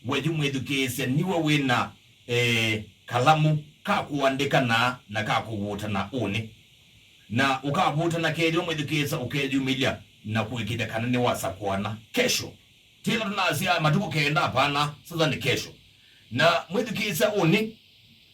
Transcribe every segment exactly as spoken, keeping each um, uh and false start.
We yu mwĩthukĩĩsya nĩwe wĩ na, eh, kalamu ka kũandĩka na, na ka kũvutana ũnĩ. Na ũkavutana kethĩwa mwĩthukĩĩsya ũkeyumĩlya na kũĩkĩĩthya kana nĩwasakũana kesho. Tĩla tũnasya matukũ kenda, hapana, sasa ni kesho. Na mwĩthukĩĩsya ũnĩ,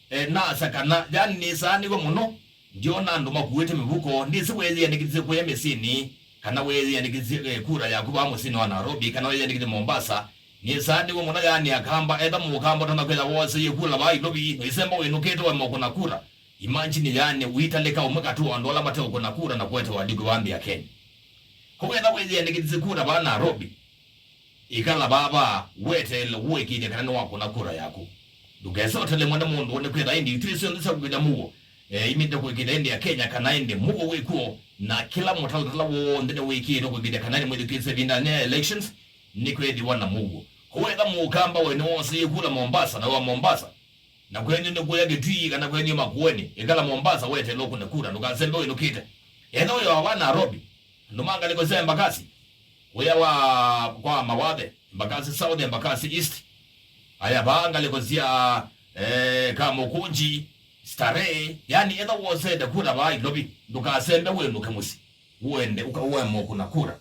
eh, nasa kana, yani, nĩsaanĩw'e mũno. Ndyona andũ makuĩte mĩvuko. Nĩsĩ weeyĩandĩkĩthisye kũya mĩsyĩnĩ, kana weeyĩandĩkĩthisye, eh, kura yaku vaa mũsyĩnĩ wa Nairobi, kana weeyĩandĩkĩthisye Mombasa. Nĩsaanĩw'e mũno, yani, Akamba, etha Mũkamba ũtonya kwĩtha wooseie kura vaa Ilovi, no ĩsemba wĩnũkĩte waema ũkũna kura. Imagine, yani, ũitalĩka ũmwe katĩ wa andũ ala mateũkũna kura na kũetewa alikũ vaa nthĩ ya Kenya. Kwoou etha weeyĩandĩkĩthisye kura vaa Nairobi, ĩkala vaa vaa weteele ũĩkĩĩthya kana nĩwakũna kura yaku. Ndũkese ũtelemwe nĩ mũndũ, nĩkwĩtha ĩndĩ itwĩ syonthe sya kũkĩlya mũuo, eh, imĩte kũĩkĩĩthya ĩndĩ ya Kenya kana ĩndĩ mũuo wĩ kw'o, na kĩla mũtalatala w'onthe nĩwĩkĩĩtwe kũĩkĩĩthya kana ĩndĩ mwĩthukĩĩsye ĩvindanĩ ya elections nĩkwĩthĩwa na mũuo. Kwoou etha Mũkamba we nĩwooseie kura Mombasa, na wĩ wa Mombasa, na kwenyu nĩ kũya Kitui kana kwenyu Makueni, ĩkala Mombasa weteele ũkũne kura, ndũkasembe wĩnũkĩte. Etha wĩ wa vaa Nairobi, andũ ma ngalĩko sya Embakasi, wĩa wa kwa Mawathe, Embakasi South, Embakasi East, aya vaa ngalĩko sya, eh, Kamukunji, Starehe, yani etha wosete kura vaa Ilovi, ndũkasembe wĩnũke mũsyĩ, ũende ũka-, ũema ũkũna kura.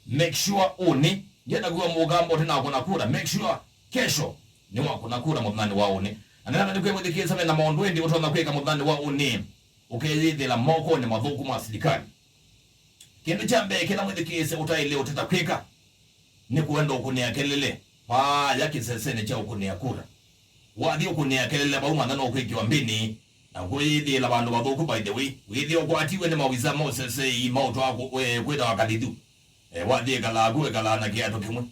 Make sure ũnĩ, ndienda kwĩw'a Mũkamba ũte na kũna kura. Make sure kesho nĩwakũna kura mũthenyanĩ wa ũnĩ. Na nĩnenda nĩkwĩmwĩthukĩĩsya ve na maũndũ ĩndĩ ũtonya kwĩka mũthenyanĩ wa ũnĩ ũkeyĩthĩla mokonĩ mathũku ma silikalĩ. Kĩndũ kya mbee kĩla mwĩthukĩĩsya ũtaĩle ũtata kwĩka nĩ kũenda ũkũnĩa kelele vaaya kĩsesenĩ kya ũkũnĩa kura. Wathi ũkũnĩa kelele vau, manya no kwĩkĩwa mbĩnĩ, na kũyĩthĩĩla vandũ vathũku. By the way, wĩthĩa ũkwatiwe nĩ mawisa ma ũseseei maũtwaa kũ-, eh, kwĩtawa Kalĩthu, eh, wathi ĩkalaa ku, ĩkalaa na kĩatũ kĩmwe,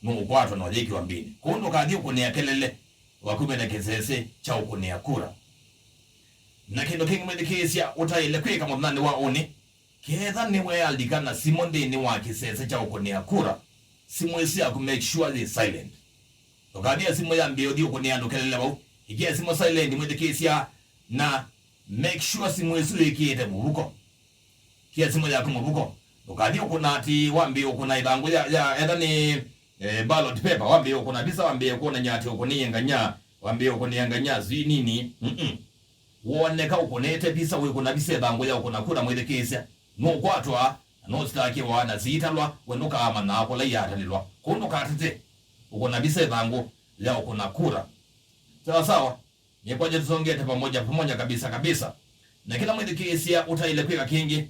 nũũkwatwa na ũyĩkĩwa mbĩnĩ. Kwoou ndũkathi ũkũnĩa kelele vakuvi na kĩsese kya ũkũnĩa kura. Na kĩndũ kĩngĩ mwĩthukĩĩsya ũtaĩle kwĩka mũthenyanĩ wa ũnĩ, ketha nĩweealikana simũ nthĩnĩ wa kĩsese kya ũkũnĩa kura, simũ ĩsu yaku make sure yĩ silent. Ndũkathie simũ yambĩe ũthi ũkũnĩa andũ kelele vau. Ĩkĩa simũ silent, mwĩthukĩĩsya, na make sure simũ ĩsu wĩkĩĩte mũvuko. Kia simũ yaku mũvuko. Ndũkathi ũkũna atĩ wambĩe ũkũna ĩthangũ ya, ya etha nĩ, eh, ballot paper, wambĩe ũkũna visa, wambĩe kwonany'a atĩ ũkũnĩie nganya, wambĩe ũkũnĩa nganya sijui nini. Mm-mm. Woneka ũkũnĩte visa, wĩkũna visa ĩthangũ ya ũkũna kura, mwĩthukĩĩsya, nũũkwatwa na nũsitakĩwa na siitalwa, we ndũkaamanyaa kũla iatalĩlwa. Kwoou ndũkatete ũkũna visa ĩthangũ ya ũkũna kura. Sawa sawa? Nĩkwakya tũsongete pamoja pamoja kabisa kabisa. Na kĩla mwĩthukĩĩsya ũtaĩle kwĩka kĩngĩ,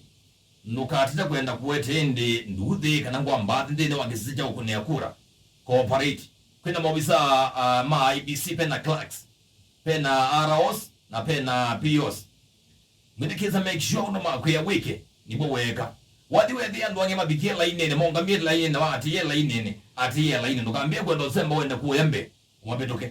ndũkatete kwenda kũete ĩndĩ nduuthĩ kana ngwambathi nthĩnĩ wa kĩsese kya ũkũnĩa kura. Cooperate. Kwĩna maovisaa, ah, ma I E B C, pena clerks, pena R Os, na pena P Os. Mwĩthukĩĩsya, make sure ũndũ makwĩa wĩke nĩw'o weeka. Wathi wethĩa andũ angĩ mavikie lainĩnĩ, maũngamie lainĩnĩ, na waatĩĩe lainĩnĩ, atĩĩe lainĩ. Ndũkambĩe kwenda ũsemba wende kũya mbee ũmavĩtũke.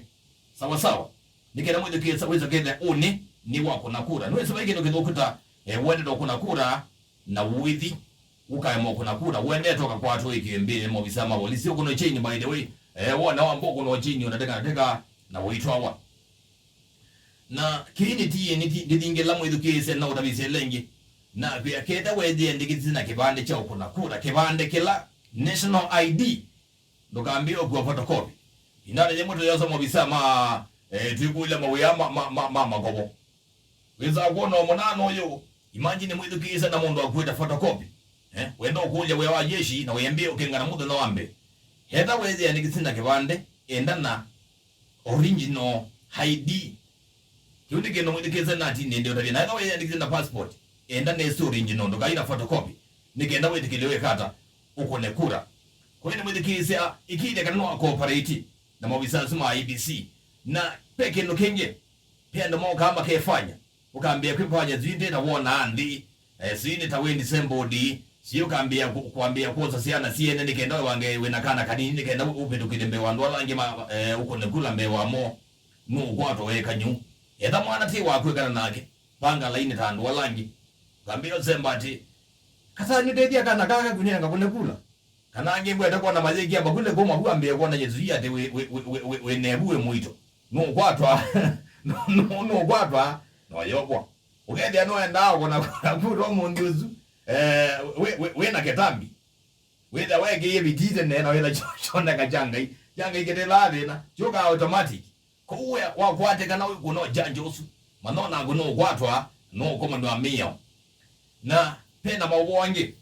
Sawa sawa. Nĩ kenda mwĩthukĩĩsya wĩsa kethĩa ũnĩ nĩ wa kũna kura. Nĩwĩsĩ vai kĩndũ kĩthũku ta, eh, wendete ũkũna kura na ũithi ũkaema ũkũna kura, wendete ũkakwatwa wĩkĩwe mbĩnĩ nĩ maovisaa ma volisi. Ũkũnwe chain, by the way. Eh, wona wamba ũkũnwa chain, ũnateka nateka na ũitwawa. Na kĩĩ nĩtiĩe nĩti-, nĩthingĩla mwĩthukĩĩsya na ũtavisye lengi. Na kwĩa ketha weeyĩandĩkĩthye na kĩvandĩ kya ũkũna kura, kĩvandĩ kĩla, national I D, ndũkambĩe ũkua photocopy. Ĩvindanĩ yĩmwe tũyosa maovisaa ma, eh, twĩkũlya mawĩa ma, ma, ma, ma makovo. Wĩsaa kwona o mũnana ũyũ, imagine mwĩthukĩĩsya na mũndũ akuĩte photocopy. Eh, wenda ũkũlya wĩa wa jeshi na wĩambĩe ũkengana mũthenya wa mbee. Etha weeyĩandĩkĩsye na kĩvandĩ, enda na original I D. Kĩu nĩ kĩndũ mwĩthukĩĩsya na atini ĩndĩ ũtavya. Na etha weeyĩandĩkĩsye na passport, enda nesĩ original, ndũkai na photocopy, nĩ kenda wĩtĩkĩlye wĩka ata, ũkũne kura. Kwa hiyo nĩ mwĩthukĩĩsya, ĩkĩĩthya kana nĩwa cooperate na maovisaa asu ma I E B C. Na ve kĩndũ kĩngĩ, ve andũ mokaa makefanya, ũkambĩĩa kwĩfanya sijui ndĩ ta wonaa nthĩ, eh, sijui nĩ ta wĩ disabled, sijui ũkambĩĩa kũ-, kwambĩĩa kwosa syana syene nĩ kenda wĩwange wĩ na kana kanini, nĩ kenda ũ-, ũvĩtũkĩlye mbee wa andũ ala angĩ ma, eh, ũkũne kula mbee wamo. Nũũkwatwa weeka nyũũ. Etha mwana ti waku, ĩkala nake, vanga lainĩ ta andũ ala angĩ. Ũkambĩĩa ũsemba atĩ, "Kasa nĩtethya kana kaka kunĩe ngakũne kula." Kana angĩ ngwete kwona mayĩkia makulĩ kũma vu ambĩe kwona Yesũ ii atĩ wĩ, wĩ, wĩ, wĩ, wĩ, wĩ nevu wĩ mũito. Nũkwatwa, nũ-, nũ-, nũkwatwa, na ũyovwa. Ũkethĩa nũendaa kũna kũtwa mũnthĩ ũsu, eh, wĩ, wĩ, wĩ na kĩtambi. Wĩthĩa weekĩie vitii tene na wĩthĩa kyo-, kyoneka kya Ngai. Kya Ngai kĩtĩlaa thĩna, kyũkaa automatic. Kwoou we wakwatĩkana wĩ kũna ũkyanjo ũsu, manya o naku nũũkwatwa, nũũkomanw'a mĩao. Na ve na maũvoo angĩ.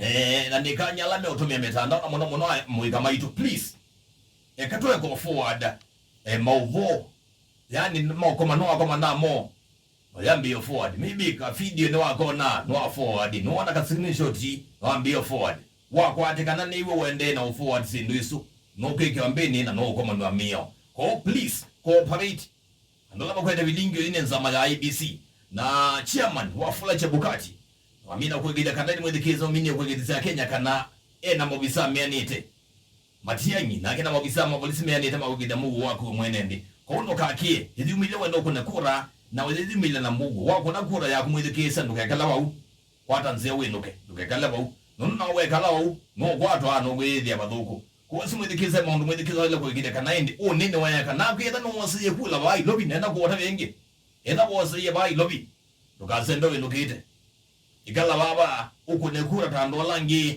Eh, na nĩkany'a ala meũtũmĩa mĩtandao, na mũno mũno mũika maitũ, please. Eka tũeka forward, eh, maũvoo. Yani, maũkomano akomana mo. Oyambĩĩa forward. Maybe ka video nĩwakona, nwa forward. Nĩwona ka screenshot, nĩwambĩĩa forward. Wakwatĩkana nĩw'o ũendee na forward syĩndũ isu, nũkwĩkĩwa mbĩnĩ na nũũkomanw'a mĩao. Kwoou, please, cooperate. Andũ ala makwete vilingio nĩ nzama ya I E B C na chairman Wafula Chebukati, wamina kwĩkĩthya kana nĩ mwĩthukĩĩsya ũminie kwĩkĩthya Kenya kana e na maovisa meanĩte. Matiang'i nake na maovisa ma volisi meanĩte ma kwĩkĩthya mũuo waku we mwene nthĩ. Kwoou ndũkakĩe, ĩthyumĩle wenda ũkũne kura, na wĩyĩthyumĩle na mũuo. Wakũna kura yaku mwĩthukĩĩsya, ndũkekala vau. Kwata nzĩa wĩnũke, ndũkekale vau. Nũndũ nawe wekala vau, nũũkwatwa na ũkwĩyĩthĩa vathũku. Kwoou simwĩthukĩĩsye maũndũ mwĩthukĩĩsya ĩla kwĩkĩte kana ĩndĩ ũnĩ nĩweeka. Naku ethĩwa nũwoseie kula vaa Ilovi, nenda kũwota ve ĩngĩ. Ethĩwa woseie vaa Ilovi, ndũkasende wĩnũkĩte. Ĩkala vava, ũkũne kura ta andũ ala angĩ.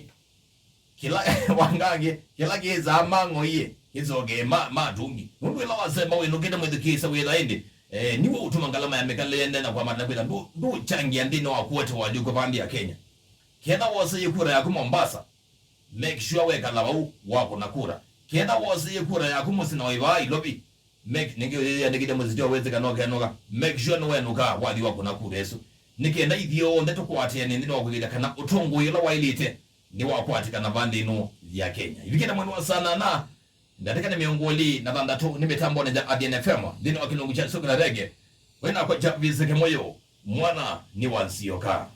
Kĩla wangangĩ, kĩla kĩĩsaa mang'oie, kĩsokee ma, matungi. Nũndũ ĩla wasemba wĩnũkĩte mwĩthukĩĩsya wĩtha ĩndĩ, eh, nĩw'o ũtuma ngalama ya mĩkalĩle ĩendee na kwambata na kwĩtha ndũ, ndũkyangĩa nthĩnĩ wa kũete walyũko vaa nthĩ ya Kenya. Ketha woseie kura yaku Mombasa, make sure wekala vau wakũna kura. Ketha woseie kura yaku mũsyĩ na wĩ vaa Ilovi, make, nĩngĩ ũyĩandĩkĩte mũsitio wĩsĩ kana ũkenũka, make sure nĩwenũka wathi wakũna kura ĩsu. Nĩ kenda ithyonthe tũkwatĩane nthĩnĩ wa kũĩkĩĩthya kana ũtongoi ũla waĩlĩte nĩwakwatĩkana vaa nthĩ ĩno ya Kenya. Ivikĩte mwene wa saa nana, ndatĩka nĩ mĩongo ĩlĩ na thanthatũ nĩ mĩtambonĩ ya Athiani F M, nthĩnĩ wa kĩlungu kya Sukula Rege. Wĩ nakwa Jarvis Kĩmũyũ, mwana nĩ wa Nzioka.